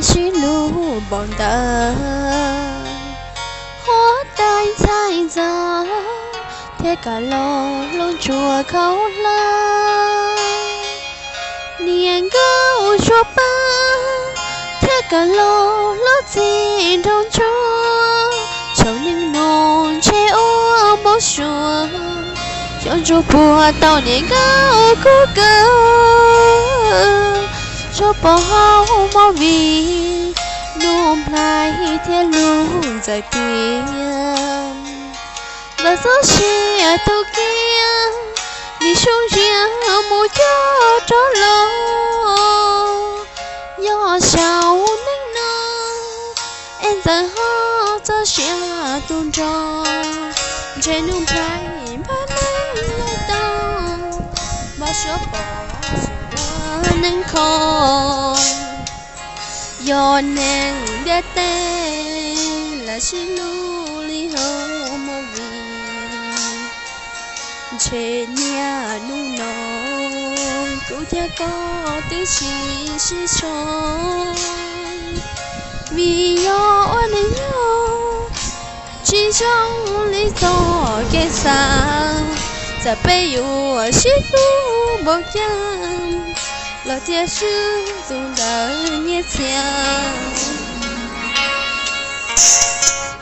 sib hlub npaum ntawd, huab tais ntxhais ntxawm thiaj kam los hlub ntsuag khaub hlab. Niam nkauj Suav Paj thiaj kam los hlub txiv nraug ntsuag, tsaus neeg no ntshe ua npau suav, xyov ntsuag puas tau niam nkauj kub kawg. Tsuas pom hauv movie, Nuj Nplhaib thiab Lub Ntxawm tiag. Lawv txoj sia tus kiab, nws sub ntsia mus coj rov los. Yog saum neej no, es Ntxawm ho txoj sia tu nrho, ntshe Nuj Nplhaib npaj neej lawm tau, npaj suab pom ua neej kho. Yog neeg ntiaj teb, lawv sib hlub li hauv movie, ntshe niaj hnub no kuv thiab koj twb tsis sib sau. Vim yog ua neeg nyob tsis zoo li txoj kev xav, txawm peb yuav sib hlub npaum cas los thiaj swb tus ntawd nyiaj txiag.